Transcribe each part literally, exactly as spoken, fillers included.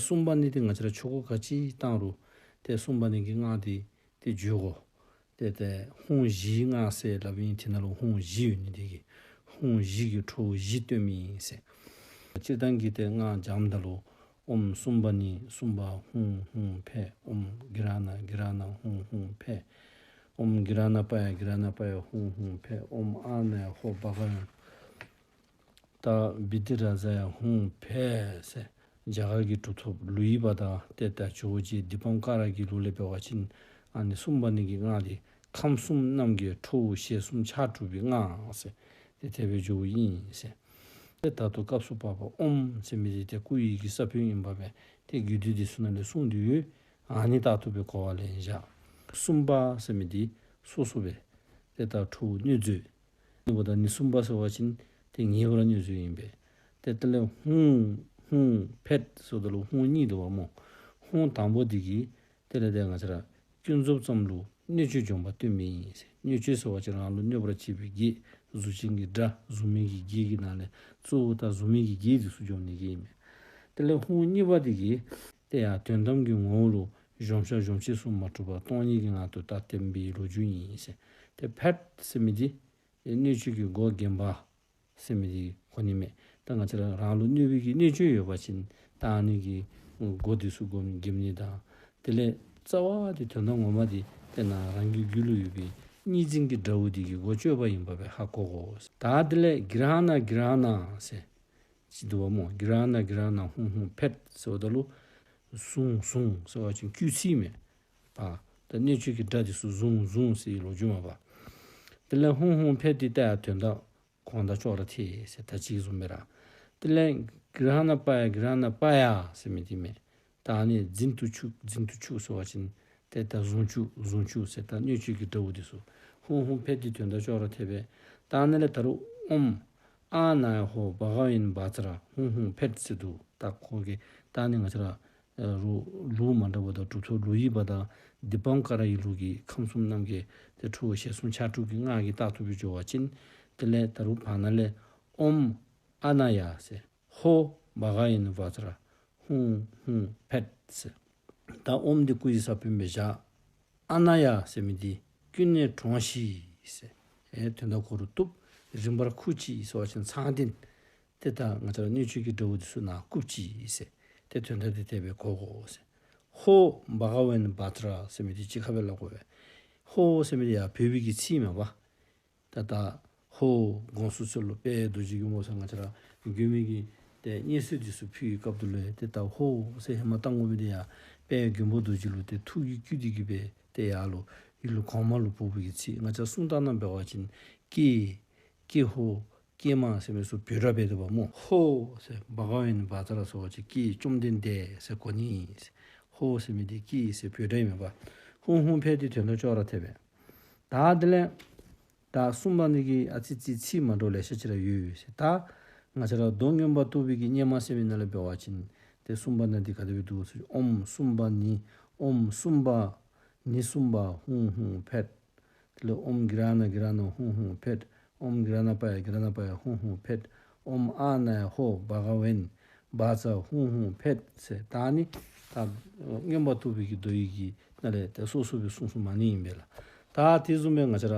སུམྦྷ་ཎི་འདི་ང་བཅས་ར་ཆོ་ག་ག་ཅི་བཏང་རུང་ཏེ་སུམྦྷ་ཎི་གི་སྔགས་འདི་ཏེ་བརྗོད་དགོ། ཏེ་ཏེ་ཧཱུྃ་བཞིའི་སྔགས་ཟེར་སླབ་ཨིན། དེ་ནང་ལུ་ཧཱུྃ་བཞི་ཡོད་ནི་དེ་གིས་ཧཱུྃ་བཞི་གི་ཁྲོ་བོ་བཞི་སྟོནམ་ཨིན་ཟེར། སྤྱིར་བཏང་གི་ཏེ་སྔགས་བགྱངམ་ད་ལུ་ཨོཾ་སུམྦྷ་ཎི་སུམྦྷ་ཧཱུྃ་ཧཱུྃ་ཕཊ། ཨོཾ་གི་ར་ཎ་གི་ར་ཎ་ཧཱུྃ་ཧཱུྃ་ཕཊ། ཨོཾ་གི་ར་ཎ་པ་ཡ་གི་ར་ཎ་པ་ཡ་ཧཱུྃ་ཧཱུྃ་ཕཊ། ཨོཾ་ཨཱ་ཎཱ་ཡ་ཧོ་བྷ་ག་ཝན་ད་བི་དྷི་རཱ་ཛཱ་ཡ་ཧཱུྃ་ཕཊ་ཟེར། རྒྱ་གར་གྱི་གྲུབ་ཐོབ་ལོ་དབྱིབས་པ་དང་ཏེ་ད་ཇོ་བོ་རྗེ་དཱི་པཾ་ཀ་ར་གི་ལུགས་ལས་འབད་བ་ཅིན་ཨ་ནི་སུམྦྷ་ཎི་གི་སྔགས་འདི་ཁམས་གསུམ་རྣམས་ཀྱི་ཁྲོ་བོ་ཞལ་གསུམ་ཕྱག་དྲུག་པའི་སྔགས་ཟེར་ཏེ་དེ་སྦེ་བརྗོདཔ་ཨིན་ཟེར། ཏེ་ད་ལྟོ་སྐབས་སུ་བབ་པ་ཨོཾ་ཟེར་མི་འདི་ཏེ་སྐུ་ཡི་གི་ས་བོན་ཨིནམ་སྦེ་ཏེ་རྒྱུད་སྡེ་འདི་ཚུ་ནང་ལས་གསུངས་ཏེ་ཡོད། ཨ་ནི་ད་ལྟོ་སྦེ་གོ་བ་ལེན་བཞག། སུམྦྷ་ཟེར་མི་འདི་སོ་སོ་སྦེ་ཏེ་ད་ཁྲོ་བོ་མནོས་མཛོད། ཨ་ནི་འབདཝ་ད་ནི་སུམྦྷ་ཟེར་བ་ཅིན་ཏེ་ངེས་པར་མནོས་མཛོད་ཨིན་པས། ཏེ་དེ་ལས་ཧཱུྃ་ཧཱུྃ་ཕཊ་ཟེརཝ་ད་ལུ་ཧཱུྃ་གཉིས་འདུག་པ་སྨོ། ཧཱུྃ་དང་པོ་འདི་གིས་དེ་ལས་ཏེ་ང་བཅས་ར་ཀུན་རྫོབ་ཙམ་ལུ་གནོད་བྱེད་འཇོམས་པ་སྟོནམ་ཨིན་ཟེར། གནོད་བྱེད་ཟེར་བ་ཅིན་རང་ལུ་གནོད་པར་བྱེད་པའི་བགེགས་གཟུགས་ཅན་གྱི་དགྲ་གཟུགས་མེད་ཀྱི་བགེགས་ཀྱི་ནང་ལས་གཙོ་བོ་ད་གཟུགས་མེད་ཀྱི་བགེགས་འདི་ཚུ་འཇོམས་ནི་གི་ཨིན་མས། དེ་ལས་ཧཱུྃ་གཉིས་པ་འདི་གིས་ཏེ་ཡང་དོན་དམ་གྱི་ངོ་བོ་ལུ་གཞོམ་བྱ་གཞོམ་བྱེད་སུ་མ་གྲུབ་པ་སྟོང་ཉིད་ཀྱི་ངང་དུ་ད་བསྟན་པའི་ལོ་རྒྱུས་ཨིན་ཟེར། ཏེ་ཕཊ་ཟེར་མི་འདི་གནོད་བྱེད་ཀྱི་སྒོ་འགེམས་པ་ཟེར་མི་འདི་གོ་ནི་མས། ད་ང་བཅས་ར་རང་ལུ་གནོད་པའི་གི་གནོད་བྱེད་ཡོད་པ་ཅིན་ད་ཨ་ནི་གི་སྒོ་འདི་ཚུ་སྒོ་འགེམས་ནི་དང་། དེ་ལས་རྩ་བ་འདི་དོན་དམ་ངོ་མ་འདི་དེ་ན་རང་གི་རྒྱུད་ལུ་ཡོད་པའི་གཉིས་འཛིན་གྱི་དགྲ་བོ་འདི་གི་སྒོ་གཅོད་པ་ཨིནམ་སྦེ་ཧ་གོ་དགོ། ད་དེ་ལས་གི་ར་ཎ་གི་ར་ཎ་ཟེར་ཅིག་འདུག་པ་སྨོ། གི་ར་ཎ་གི་ར་ཎ་ཧཱུྃ་ཧཱུྃ་ཕཊ་ཟེརཝ་ད་ལུ་བཟུང་བཟུང་ཟེར་བ་ཅིན་བསྐུལ་ཚིག་མས། ད་ད་གནོད་བྱེད་ཀྱི་དགྲ་འདི་ཚུ་བཟུང་བཟུང་ཟེར་ལོ་རྒྱུས་མས་པ། དེ་ལས་ཧཱུྃ་ཧཱུྃ་ཕཊ་འདི་ད་ཡང་དོན་དག་གོང་དང་ཅོག་ར་འཐད་ཟེར་ད་ཅི་བཟུམ་སྦེ་ར། དེ་ལས་གི་ར་ཎ་པ་ཡ་གི་ར་ཎ་པ་ཡ་ཟེར་མི་འདི་མས། ད་ཨ་ནི་འཛིན་དུ་བཅུག་འཛིན་དུ་བཅུག་ཟེར་བ་ཅིན་ཏེ་ད་བཟུང་བཅུག་བཟུང་བཅུག་ཟེར་ད་གནོད་བྱེད་ཀྱི་དགྲ་བོ་འདི་ཚུ། ཧཱུྃ་ཧཱུྃ་ཕཊ་འདི་དོན་དག་ཅོག་ར་འཐད་པས། ད་ཨ་ནི་ལས་ད་རུང་ཨོཾ་ཨཱ་ཎཱ་ཡ་ཧོ་བྷ་ག་ཝན་བཛྲ་ཧཱུྃ་ཧཱུྃ་ཕཊ་ཟེར་འདུག། ད་ཁོ་གི་ད་ཨ་ནི་ང་བཅས་ར་ཨ་རུ་ལུགས་མ་འདྲཝ་དང་གྲུབ་ཐོབ་ལོ་དབྱིབས་པ་དང་དཱི་པཾ་ཀ་ར་གི་ལུགས་ཀྱི་ཁམས་གསུམ་རྣམས་ཀྱི་ཏེ་ཁྲོ་བོ་ཞལ་གསུམ་ཕྱག་དྲུག་གི་སྔགས་ཀྱི་རྟགས་ཐུབ་པའི་སྦྱོར་བ་ཅིན། དེ་ལས་ད་རུང་བར་ན་ལས་ཨོཾ་ཨཱ་ཎཱ་ཡ་ཟེར། ཧོ་བྷ་ག་ཝན་བཛྲ་ཧཱུྃ་ཧཱུྃ་ཕཊ་ཟེར། ད་ཨོཾ་འདི་སྐུ་ཡི་ས་བོན་སྦེ་བཞག། ཨཱ་ཎཱ་ཡ་ཟེར་མི་འདི་ཀུན་ནས་དྲངས་ཤིག་ཟེར། ཨེ་དོན་དག་ཁོ་རུ་བཏུབ། རིམ་པར་ཁུག་ཅིག་ཟེར་བ་ཅིན་ཚང་བདེན། ཏེ་ད་ང་བཅས་ར་གནོད་བྱེད་ཀྱི་དགྲ་བོ་འདི་ཚུ་ནཱ་བཀུག་ཅིག་ཟེར། ཏེ་དོན་དག་འདི་དེ་སྦེ་གོ་དགོ་ཟེར། ཧོ་བྷ་ག་ཝན་བཛྲ་ཟེར་མི་འདི་གཅིག་ཁར་སྦེ་སླབ་དགོ་པས། ཧོ་ཟེར་མི་འདི་ཡང་བོད་པའི་གི་ཚིག་མས་པ། ད་ད་ཧོ་དགོངས་སུ་གསོལ་ལོ་དཔལ་རྡོ་རྗེ་མགོན་པོ་ཟེར་ང་བཅས་ར་མགོན་པོའི་གི་ཏེ་སྙན་གསོལ་འདི་ཚུ་ཕུལ་བའི་སྐབས་དུ་ལུ་ཏེ་ད་ཧོ་ཟེར་ཧེ་མ་བཏང་དགོ་མི་འདི་ཡང་དཔལ་མགོན་པོ་རྡོ་རྗེ་ལུ་ཏེ་ཐུགས་ཀྱི་བསྐུལ་འདི་གིས་སྦེ་ཏེ་ཡར་ལུ་ཡུལ་ལུ་གོང་མ་ལུ་ཕོག་པའི་གི་ཚིག། ང་བཅས་གསུང་སྟངས་ནང་འབད་བ་ཅིན་ཀྱེ་ཀྱེ་ཧོ་ཀྱེ་མ་ཟེར་མི་ཚུ་བོད་སྒྲ་འབད་དོ་བ་སྨོ། ཧོ་ཟེར་བྷ་ག་ཝན་བཛྲ་ཟེར་བ་ཅིན་ཀྱེ་བཅོམ་ལྡན་འདས་ཟེར་གོ་ནི་ཨིན་ཟེར། ཧོ་ཟེར་མི་འདི་ཀྱེ་ཟེར་བོད་སྒྲ་ཨིན་མས་པ། ཧཱུྃ་ཧཱུྃ་ཕཊ་འདི་དོན་དག་ཅོག་ར་འཐད་པས། ད་དེ་ལས་ད་སུམྦྷ་ཎི་གི་ཨ་ཙི་ཅིག་ཚིག་མ་འདྲཝ་ལེ་ཤ་ཅིག་ར་ཡོད་ཡོད་ཟེར། ད་ང་བཅས་ར་མདོ་མངོན་པར་རྟོགས་པའི་གི་སྙེ་མ་ཟེར་མི་ནང་ལས་འབད་བ་ཅིན་ཏེ་སུམྦྷ་ཎི་འདི་ག་དེ་སྦེ་འདུག་ཟེར། ཨོཾ་སུམྦྷ་ཎི་ཨོཾ་སུམྦྷ་ཎི་སུམྦྷ་ཧཱུྃ་ཧཱུྃ་ཕཊ། དེ་ལས་ཨོཾ་གི་ར་ཎ་གི་ར་ཎ་ཧཱུྃ་ཧཱུྃ་ཕཊ། ཨོཾ་གི་ར་ཎ་པ་ཡ་གི་ར་ཎ་པ་ཡ་ཧཱུྃ་ཧཱུྃ་ཕཊ། ཨོཾ་ཨཱ་ཎཱ་ཡ་ཧོ་བྷ་ག་ཝན་བཛྲ་ཧཱུྃ་ཧཱུྃ་ཕཊ་ཟེར། ད་ཨ་ནི་ད་མངོན་པར་རྟོགས་པའི་གི་མདོ་ཡི་གི་ནང་ལས་ཏེ་སོ་སོ་སྦེ་གསུངས་གསུངསམ་ཨ་ནི་ཨིན་པས་ལགས། ད་དེ་བཟུམ་སྦེ་ང་བཅས་ར་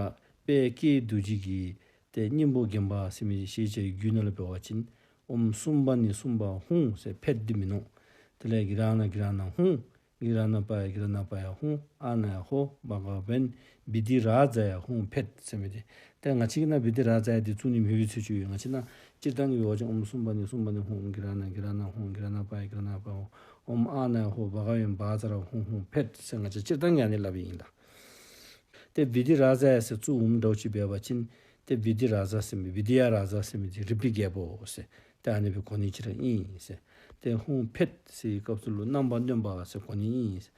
དཔལ་ཀྱེ་རྡོ་རྗེ་གི་ཏེ་སྙིང་པོ་བརྒྱན་པ་ཟེར་མི་ཞེས་བྱ་བའི་རྒྱུད་ནང་ལས་འབད་བ་ཅིན་ཨོཾ་སུམྦྷ་ཎི་སུམྦྷ་ཧཱུྃ་ཟེར་ཕཊ་འདི་མིན་ནུག། དེ་ལས་གི་ར་ཎ་གི་ར་ཎ་ཧཱུྃ། གི་ར་ཎ་པ་ཡ་གི་ར་ཎ་པ་ཡ་ཧཱུྃ། ཨཱ་ཎཱ་ཡ་ཧོ་བྷ་ག་ཝན་བི་དྷི་རཱ་ཛཱ་ཡ་ཧཱུྃ་ཕཊ་ཟེར་མི་འདི། ཏེ་ང་བཅས་ཀྱི་ནང་བི་དྷི་རཱ་ཛཱ་ཡ་འདི་བཙུགས་ནི་མེད་པའི་ཚུལ་ཅིག་ཡོད། ང་བཅས་ནང་སྤྱིར་བཏང་གི་འབད་བ་ཅིན་ཨོཾ་སུམྦྷ་ཎི་སུམྦྷ་ཎི་ཧཱུྃ། གི་ར་ཎ་གི་ར་ཎ་ཧཱུྃ། གི་ར་ཎ་པ་ཡ་གི་ར་ཎ་པ་ཡ་ཧཱུྃ། ཨོཾ་ཨཱ་ཎཱ་ཡ་ཧོ་བྷ་ག་ཝན་བཛྲ་ཧཱུྃ་ཧཱུྃ་ཕཊ་ཟེར་ང་བཅས་སྤྱིར་བཏང་གི་ཨ་ནི་སླབ་ཨིན་ལགས། ཏེ་བི་དྷི་རཱ་ཛཱ་ཡ་ཟེར་བཙུགས་འོངམ་འདྲཝ་ཅིག་འབད་བ་ཅིན་ཏེ་བི་དྷི་རཱ་ཛ་ཟེར་མི་བི་དྷི་ཡ་རཱ་ཛ་ཟེར་མི་འདི་རིག་པའི་རྒྱལ་པོ་ཟེར་ཏེ་ཨ་ནི་སྦེ་གོ་ནི་ཅིག་ར་ཨིན་ཟེར། ཏེ་ཧཱུྃ་ཕཊ་ཟེར་བའི་སྐབས་སུ་ལུ་རྣམ་པར་གནོན་པ་ཟེར་གོ་ནི་ཨིན་ཟེར།